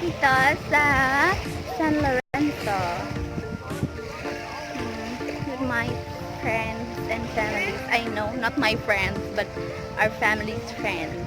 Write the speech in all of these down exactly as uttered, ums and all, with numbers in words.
Ito sa San Lorenzo. Hmm, with my friends and families. I know, not my friends, but our family's friends.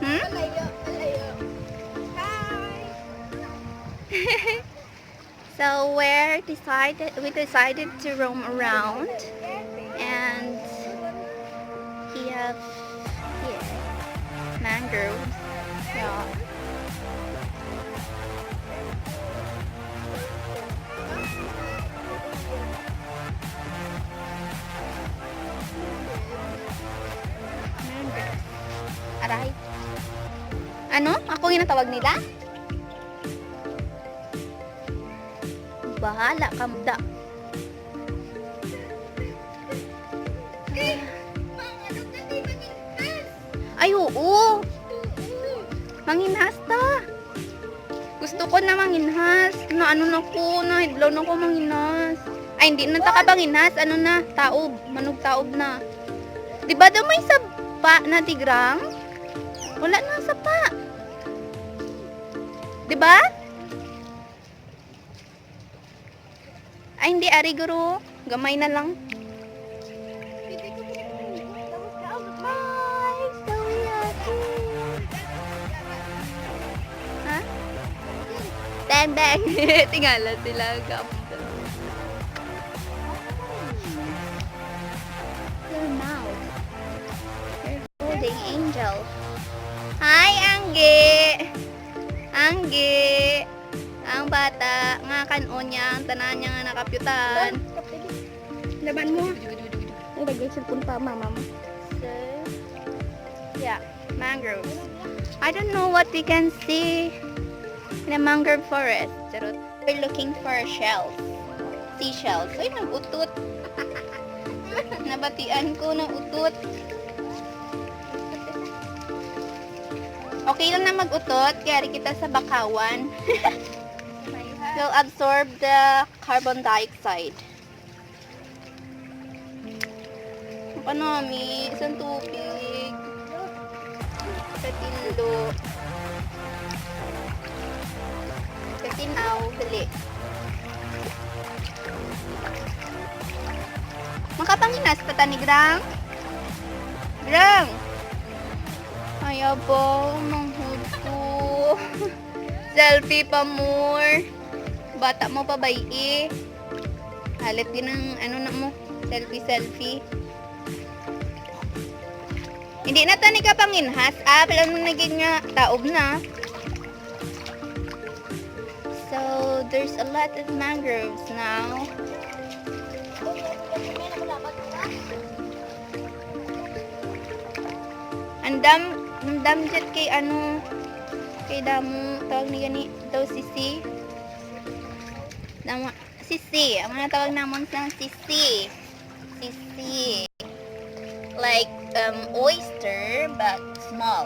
Hmm? So we're decided, we decided to roam around, and he have, yeah, mangroves. Yeah. Mangroves. Aray. Ano? Ako yung natawag nila? Bahala ka, muda. Ay, oo. Manginhas ta. Gusto ko na manginhas. Na ano na ko, na hidlaw na ko manginhas. Ay, hindi na ta ka panginhas. Ano na? Taob. Manugtaob na. Di ba daw may sapa na, Tigrang? Wala na sapa. Di ba? Ay, hindi, ari, guro. Gamay na lang. Hi, Zoe, ate. Ha? Bang, bang. Tingala sila, gamo. Your mouth. You're holding angel. Hi, Anggi. Anggi. Ang bata nga kan-on niya, ang tanan niya nga nakapyutan. Laban mo. Ang dagol cellphone pa, mama mo. So, yeah, mangroves. I don't know what we can see in a mangrove forest. Charot. We're looking for shells. Seashells. Ay, nag-utot. Nabatian ko, nag-utot. Okay lang na mag-utot, kaya rin kita sa bakawan. Will absorb the carbon dioxide. Ang panami, isang tubig. Sa tinlo. Sa tinaw, dali. Makapanginas pa ta ni Grang? Grang! Ay, abo, manghud ko. Selfie pa more. Bata mo pa, bay-i. Halit din ang ano na mo. Selfie, selfie. Hindi na ta ni kapanginhas. Ah, pala mo naging nga taob na. So, there's a lot of mangroves now. Andam, andam jet kay ano, kay damo, tawag ni gani, daw sisi. Damo, sisi. Ang mga tawag namon sa sisi. Sisi. Like, um, oyster, but small.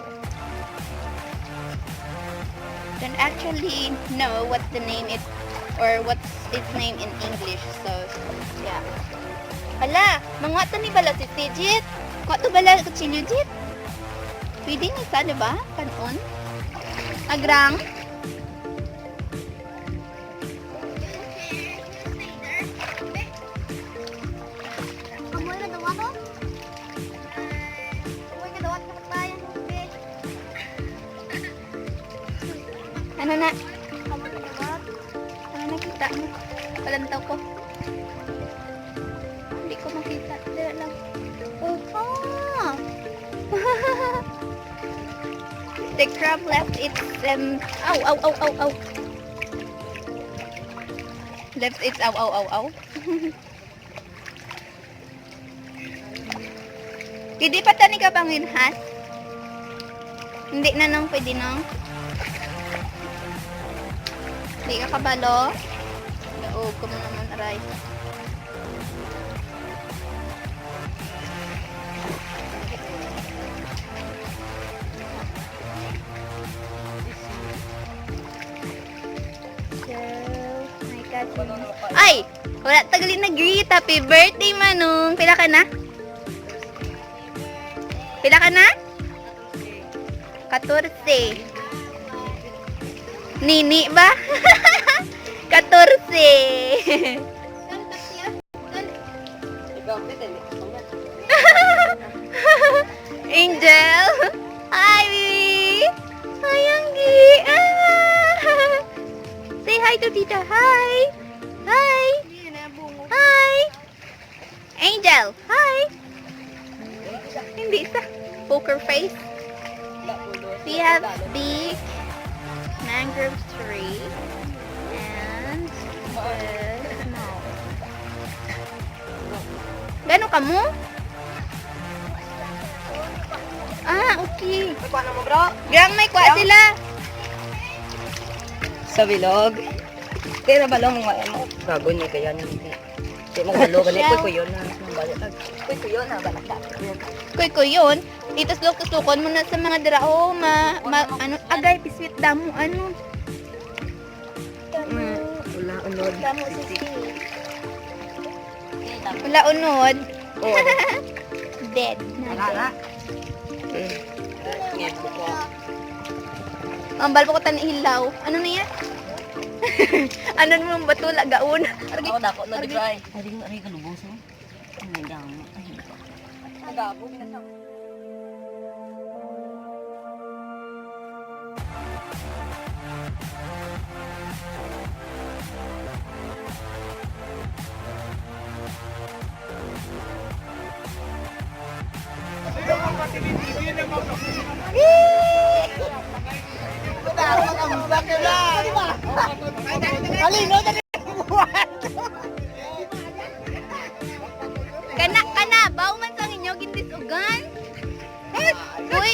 Don't actually know what the name is or what's its name in English. So, yeah. Hala, mga to ni bala si Sijit. Mga to bala kutsilyo, Jit. Pwede ni sa, di ba? Kanon. Agrang. Amoy na daw ako. Amoy na daw ako. Ano na? Amoy na daw ako. Ano nakita mo? Palantaw ko. Hindi ko makita. Dala lang. Oh, ah! The crab left its, um, ow, ow, ow, ow, ow. Left its ow, ow, ow, ow. Pwede pa tani ka panginhas? Hindi na nang pwede nang. Hindi ka kabalo? Daog ko mo naman, aray. So, my cousin. Ay! Wala ta gali nag-greet. Happy birthday, Manong. Pila ka na? Pila ka na? Katorse. Nini ba? Katorse. Angel! Hi, baby! Hi, Anggi! Ah! Say hi to Tita. Hi! Hi! Hi! Angel, hi! Hindi sa poker face. We have big mangrove tree and the small. Gano ka mo? Ah, okay. May kuha na mo, bro? Gang, may kuha sila. Sa bilog. Kaya na ba lang mga ano? Gago ni kaya ni. Di mo kalo gani. Shell. Kuy, kuyon na. Ang balik na. Kuy, kuyon na. Balik na. Kuy, kuyon. Itas lok, tusukon mo na sa mga dira. Oh, ma, ma, ano, agay, biswit damo, ano. Mm, wala, unod. Damo, sisi. Wala, unod. Oh. Dead. Wala na. Mm. Ambal po ko tan hilaw. Ano na yan? Ano mo ang batula, gaon? Ako, dako na, di ba, eh? Ari, ari, kalubos, no? Ang may damo. Ay, nagabog na sa Kana, kana, baw man sang inyo, gindisugan. Uy!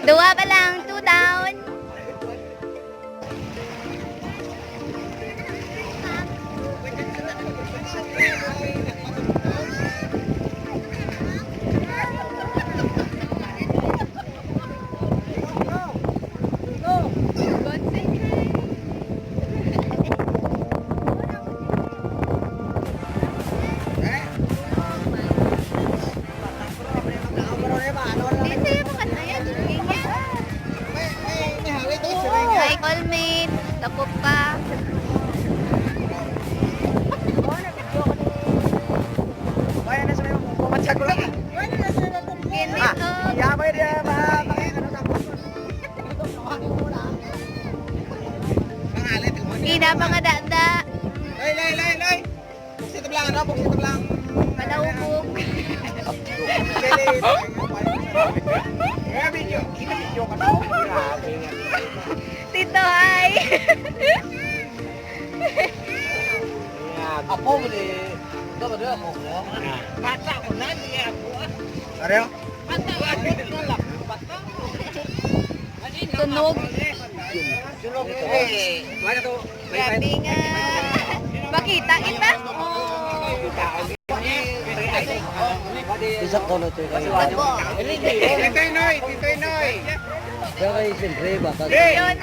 Duwa pa lang, two down. Hi, Colmate. Dako pa. Kini, oh. Ina pa nga dada. Lay, lay, lay, lay. Buksit lang, ano? Buksit lang. Padaubog. Kaya video, kita video ka na. Grabe nga. Tito, hi. Apo mo ni. Ito ba doon? Apo mo? Bata ko na, di ako, ah. Ano? Bata ko, bata. Tunog. Grabe nga. Pakita kita. Oh. Isa ko na ito kayo. Titoy Noy, Titoy Noy. Pero kayo, siyempre, baka Yun.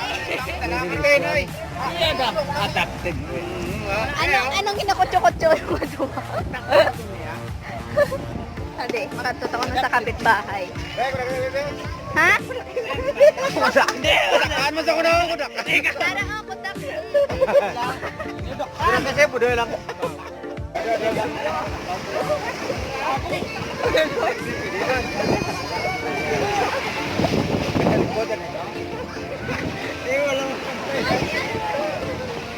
Titoy Noy. Adapted. Anong, anong kinakutso-kutso yung mga duwa? Ade, makatuto ko na sa kapitbahay. Ha? Kudakan mo sa kuno, kudakan. Para ako, kudak. Kudakan kasi, budoy lang.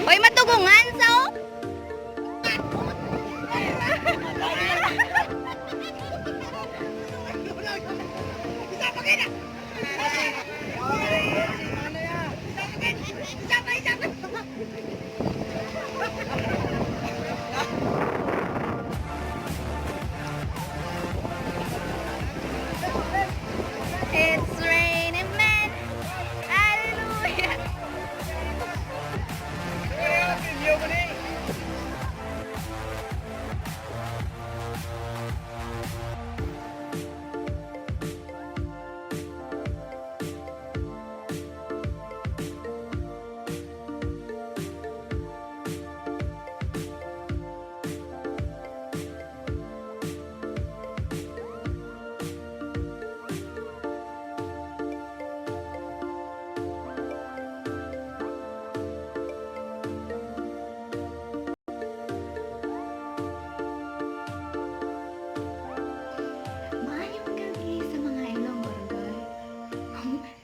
Hoy, matugungan sa, oh.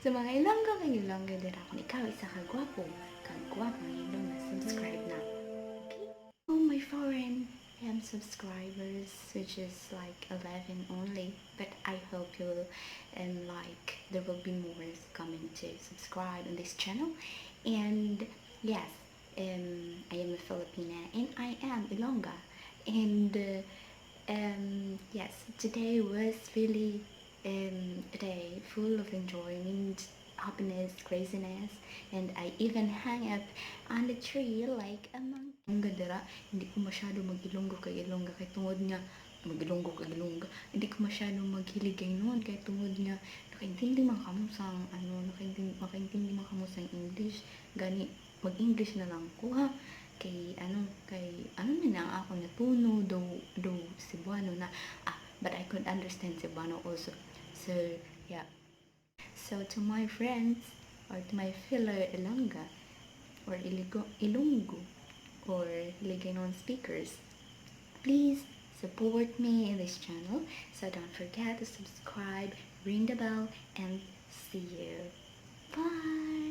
Sa mga Ilonggo kag Ilongga dira, kung ikaw isa ka gwapo kag gwapa nga Ilongga, subscribe na. Okay? Oh, my foreign, um, subscribers, which is, like, eleven only, but I hope you will, um, like, there will be more coming to subscribe on this channel. And yes, um, I am a Filipina and I am Ilongga. And, uh, um, yes, today was really, um, a day full of enjoyment, happiness, craziness, and I even hang up on the tree like a monkey. Ang gadara, hindi ko masyado mag-Ilonggo kag Ilongga kay tungod nga, mag-Ilonggo kag Ilongga, hindi ko masyado maghiligaynon kay tungod nga nakaintindi man kamo sang, ano, nakaintindi, makaintindi man kamo sang English, gani mag-English na lang ko, ha. Kay, ano, kay, ano man ang ako natuno, do, do Cebuano na, ah, but I could understand Cebuano also. So, yeah. So, to my friends, or to my fellow Ilongga, or Iligo-, Ilonggo, or Hiligaynon speakers, please support me in this channel. So, don't forget to subscribe, ring the bell, and see you. Bye!